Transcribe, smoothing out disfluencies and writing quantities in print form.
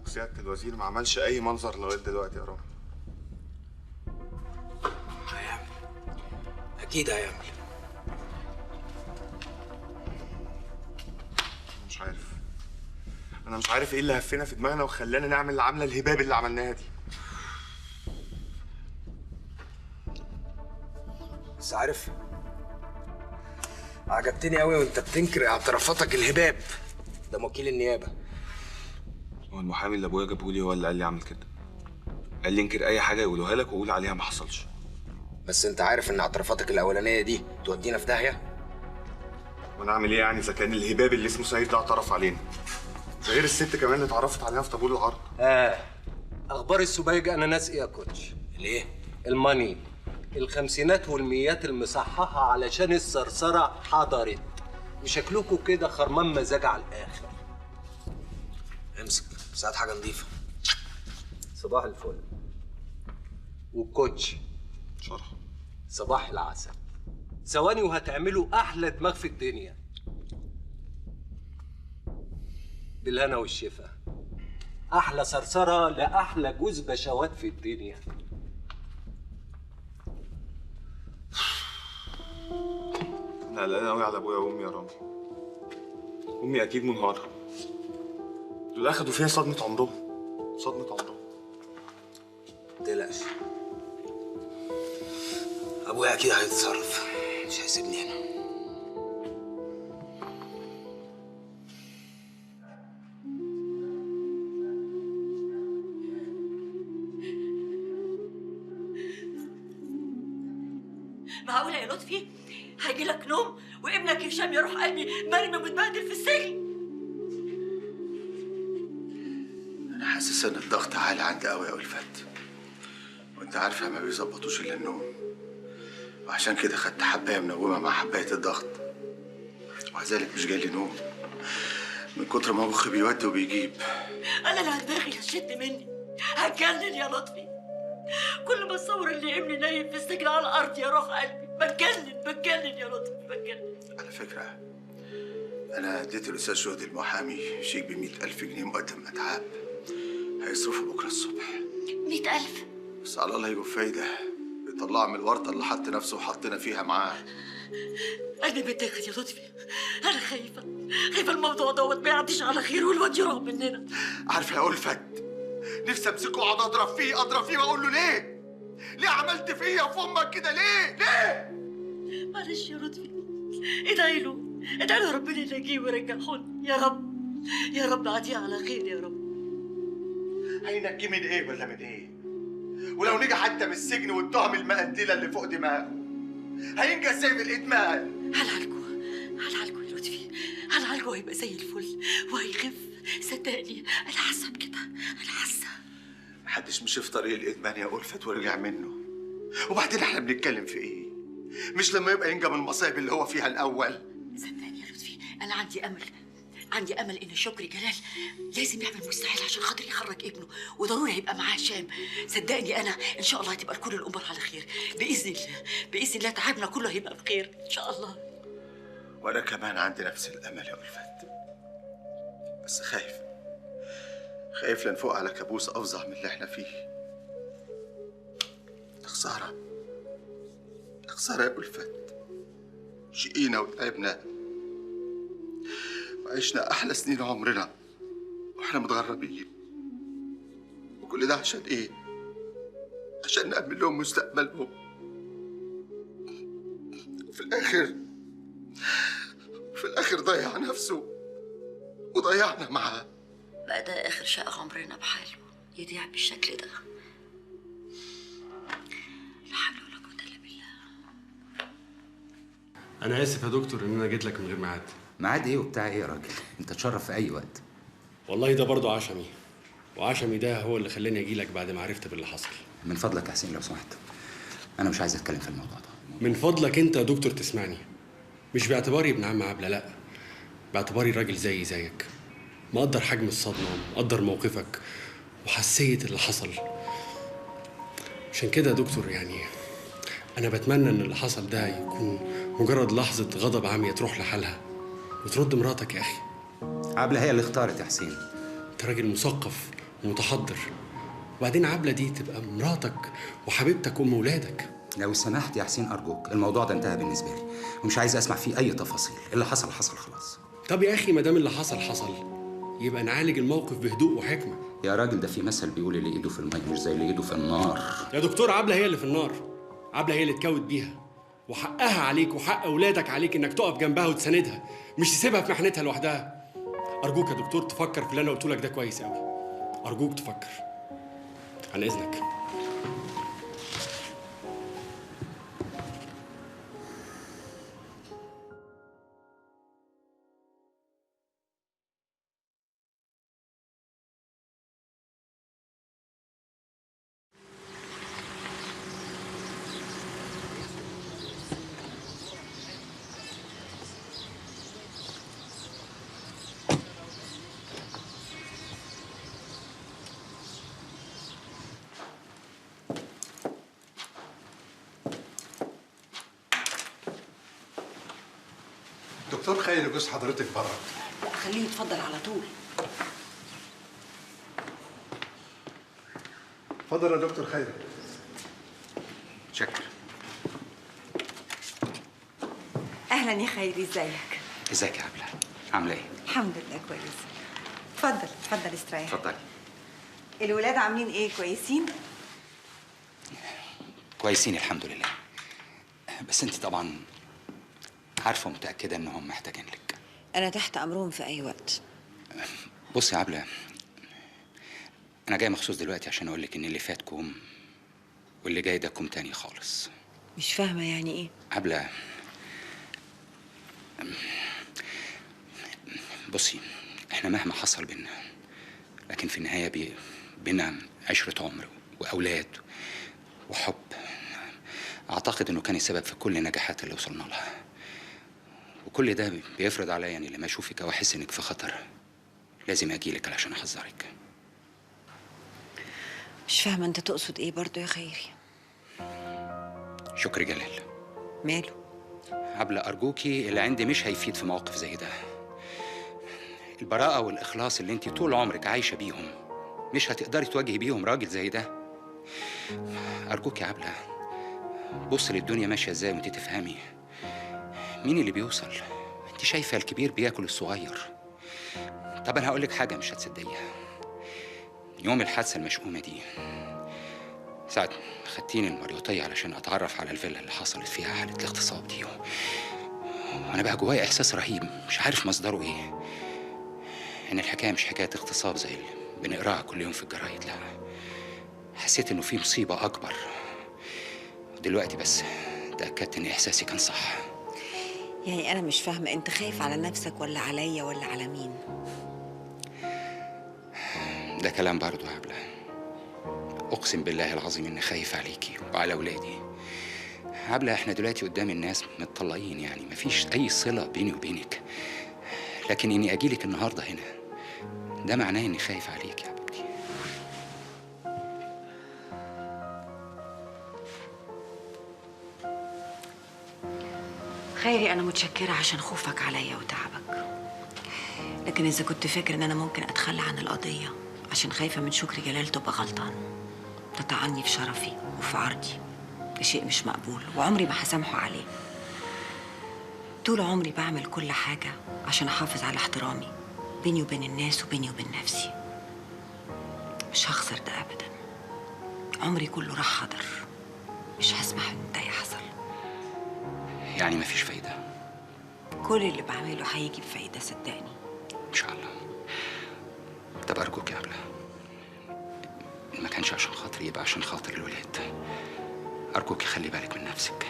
ابوك سيادة الوزير ما عملش اي منظر لغاية دلوقتي يا رامي. هيعمل، اكيد هيعمل. مش عارف، انا مش عارف ايه اللي هفينا في دماغنا وخلانا نعمل العملة الهباب اللي عملناها دي. بس عارف، عجبتني قوي وانت بتنكر اعترافاتك الهباب ده وكيل النيابة. هو المحامي اللي ابويا جابهولي هو اللي قال لي اعمل كده. قال لي انكر اي حاجة يقولوها لك وقول عليها ما حصلش. بس انت عارف ان اعترافاتك الاولانية دي تودينا في داهية. وانا اعمل ايه يعني اذا كان الهباب اللي اسمه سيد ده اعترف علينا؟ ده غير الست كمان اللي اتعرفت علينا في طابور العرض. اخبار السبايج اناناس ايه يا coach؟ ليه؟ ال money الخمسينات والميات المصححه علشان الثرثره حضرت، وشكلكوا كده خرمان مزاج على الاخر. امسك ساعات حاجة نظيفة. صباح الفل. وال coach شرح صباح العسل. ثواني وهتعملوا احلى دماغ في الدنيا. بالهنا والشفا. احلى صرصره لاحلى جوز بشوات في الدنيا. انا قلقان قوي على ابويا وامي يا رامي. امي اكيد منهاره. دول اخدوا فيها صدمة عمرهم، صدمة عمرهم. متقلقش، ابويا اكيد هيتصرف، مش هيسيبني هنا. معقولة يا لطفي هيجي لك نوم وابنك هشام يروح قلبي مرمي ومتبهدل في السجن؟ أنا حاسس إن الضغط عالي عندي قوي يا ألفت، وأنت عارفة ما بيظبطوش إلا النوم، وعشان كده خدت حباية منومة مع حباية الضغط، وذلك مش جاي لي نوم من كتر ما مخي بيودي وبيجيب. أنا اللي دماغي هتشد مني، هتجنن يا لطفي. كل ما اتصور اللي ابني نايم في السجن على الأرض يا روح قلبي بتجنن، بتجنن يا لطفي، بتجنن. على فكرة أنا اديت الأستاذ شهدي المحامي شيك ب100,000 جنيه مقدم أتعاب، هيصرفوا بكرة الصبح. 100,000؟ بس على الله يجيب فايدة، يطلعه من الورطة اللي حط نفسه وحطنا فيها معاه. قلبي بيتاخد يا لطفي، أنا خايفة، خايفة الموضوع دوت ما يعديش على خير والواد يروح مننا. عارفة يا ألفت، نفسي أمسكه وأقعد أضرب فيه أضرب فيه وأقول له ليه؟ ليه عملت فيا وفي أمك كده ليه؟ ليه؟ معلش يا لطفي، ادعي له، ادعي له ربنا ينجيه ويرجعه لنا يا رب، يا رب عديه على خير يا رب. هينجيه من ايه ولا من ايه؟ ولو نجا حتى من السجن والتهم المقندله اللي فوق دماغه هينجا ازاي من الادمان؟ هنعالجه، هنعالجه يا لطفي، هنعالجه وهيبقى زي الفل وهيخف، صدقني انا حاسه بكده، انا حاسه. محدش مشي في طريق الادمان يا ألفت ورجع منه. وبعدين احنا بنتكلم في ايه؟ مش لما يبقى ينجا من المصايب اللي هو فيها الاول؟ صدقني يا لطفي انا عندي امل، عندي امل ان شكري جلال لازم يعمل مستحيل عشان خاطر يخرج ابنه، وضروري هيبقى معاه هشام. صدقني انا ان شاء الله هتبقى كل الامور على خير باذن الله، باذن الله تعبنا كله هيبقى بخير ان شاء الله. وانا كمان عندي نفس الامل يا ألفت، بس خايف، خايف لنفوق على كابوس افظع من اللي احنا فيه. خسارة، خسارة يا ألفت، شقينا وتعبنا وعشنا أحلى سنين عمرنا وإحنا متغربين، وكل ده عشان إيه؟ عشان نأمن لهم مستقبلهم. وفي الآخر، في الآخر ضيع نفسه وضيعنا معاه. بقى ده آخر شقة عمرنا بحاله يضيع بالشكل ده. لا حول ولا قوة إلا بالله. أنا آسف يا دكتور إن أنا جيت لك من غير ميعاد. ميعاد ايه وبتاع ايه يا راجل؟ انت تشرف في اي وقت. والله ده برضه عشمي، وعشمي ده هو اللي خلاني اجي لك بعد ما عرفت باللي حصل. من فضلك يا حسين لو سمحت، انا مش عايز اتكلم في الموضوع ده. من فضلك انت يا دكتور تسمعني، مش باعتباري ابن عم عبله، لا، باعتباري راجل زيي زيك، مقدر حجم الصدمة ومقدر موقفك وحساسيه اللي حصل. عشان كده يا دكتور يعني انا بتمنى ان اللي حصل ده يكون مجرد لحظة غضب عامية تروح لحالها وترد مراتك يا اخي. عبله هي اللي اختارت يا حسين. انت راجل مثقف ومتحضر. وبعدين عبله دي تبقى مراتك وحبيبتك وام ولادك. لو سمحت يا حسين ارجوك، الموضوع ده انتهى بالنسبة لي ومش عايز اسمع فيه اي تفاصيل. اللي حصل حصل خلاص. طب يا اخي ما دام اللي حصل حصل يبقى نعالج الموقف بهدوء وحكمه. يا راجل ده في مثل بيقول اللي ايده في المية مش زي اللي ايده في النار. يا دكتور عبله هي اللي في النار، عبله هي اللي اتكوت بيها، وحقها عليك وحق اولادك عليك انك تقف جنبها وتساندها، مش تسيبها في محنتها لوحدها. ارجوك يا دكتور تفكر في اللي انا قلته لك ده كويس قوي، ارجوك تفكر. عن اذنك. دكتور خيري جوز حضرتك بره. لا خليه يتفضل على طول. اتفضل يا دكتور خيري. شكرا. اهلا يا خيري، ازيك؟ ازيك يا عبله؟ عامله ايه؟ الحمد لله كويسة. اتفضل اتفضل استريح. اتفضلي. الولاد عاملين ايه؟ كويسين؟ كويسين الحمد لله. بس انت طبعا عارفة ومتأكدة إنهم محتاجين لك. أنا تحت أمرهم في أي وقت. بصي يا عبلة، أنا جاي مخصوص دلوقتي عشان أقول لك إن اللي فات كوم واللي جاي ده كوم تاني خالص. مش فاهمة يعني إيه؟ عبلة بصي، إحنا مهما حصل بينا لكن في النهاية بينا عشرة عمر وأولاد وحب. أعتقد إنه كان السبب في كل النجاحات اللي وصلنا لها. وكل ده بيفرض عليا يعني لما اشوفك او احس انك في خطر لازم اجيلك علشان احذرك. مش فاهمه انت تقصد ايه برضو يا خيري؟ شكري جلال. ماله؟ عبلة ارجوكي، اللي عندي مش هيفيد في مواقف زي ده. البراءة والاخلاص اللي انت طول عمرك عايشه بيهم مش هتقدري تواجهي بيهم راجل زي ده. ارجوكي يا عبلة، بصي للدنيا ماشية ازاي وانت تفهمي مين اللي بيوصل. انت شايفه الكبير بياكل الصغير. طب انا هقول لك حاجة مش هتصدقيها. يوم الحادثة المشؤومه دي، ساعة ما خدتيني المريوطيه علشان اتعرف على الفيلا اللي حصلت فيها حاله الاغتصاب دي، وانا بقى جوايا احساس رهيب مش عارف مصدره ايه، ان الحكاية مش حكاية اغتصاب زي اللي بنقراها كل يوم في الجرايد. لا، حسيت انه في مصيبة اكبر. دلوقتي بس تاكدت ان احساسي كان صح. يعني أنا مش فاهمة، أنت خايف على نفسك ولا عليا ولا على مين؟ ده كلام برضه يا عبلة. أقسم بالله العظيم إني خايف عليكي وعلى أولادي. عبلة إحنا دلوقتي قدام الناس متطلقين، يعني مفيش أي صلة بيني وبينك، لكن إني أجيلك النهاردة هنا ده معناه إني خايف عليك يا حبيبتي. خيري أنا متشكرة عشان خوفك عليا وتعبك، لكن إذا كنت فاكر إن أنا ممكن أتخلى عن القضية عشان خايفة من شكري جلال تبقى غلطان. تطعني في شرفي وفي عرضي، ده شيء مش مقبول وعمري ما هسامحه عليه. طول عمري بعمل كل حاجة عشان أحافظ على احترامي بيني وبين الناس وبيني وبين نفسي. مش هخسر ده أبدا، عمري كله راح حضر، مش هسمح إن ده يحصل. يعني مفيش فايدة؟ كل اللي بعمله هيجي بفايدة صدقني. إن شاء الله. طب أرجوك يا عبلة، ما كانش عشان خاطري يبقى عشان خاطر الولاد. أرجوك خلي بالك من نفسك.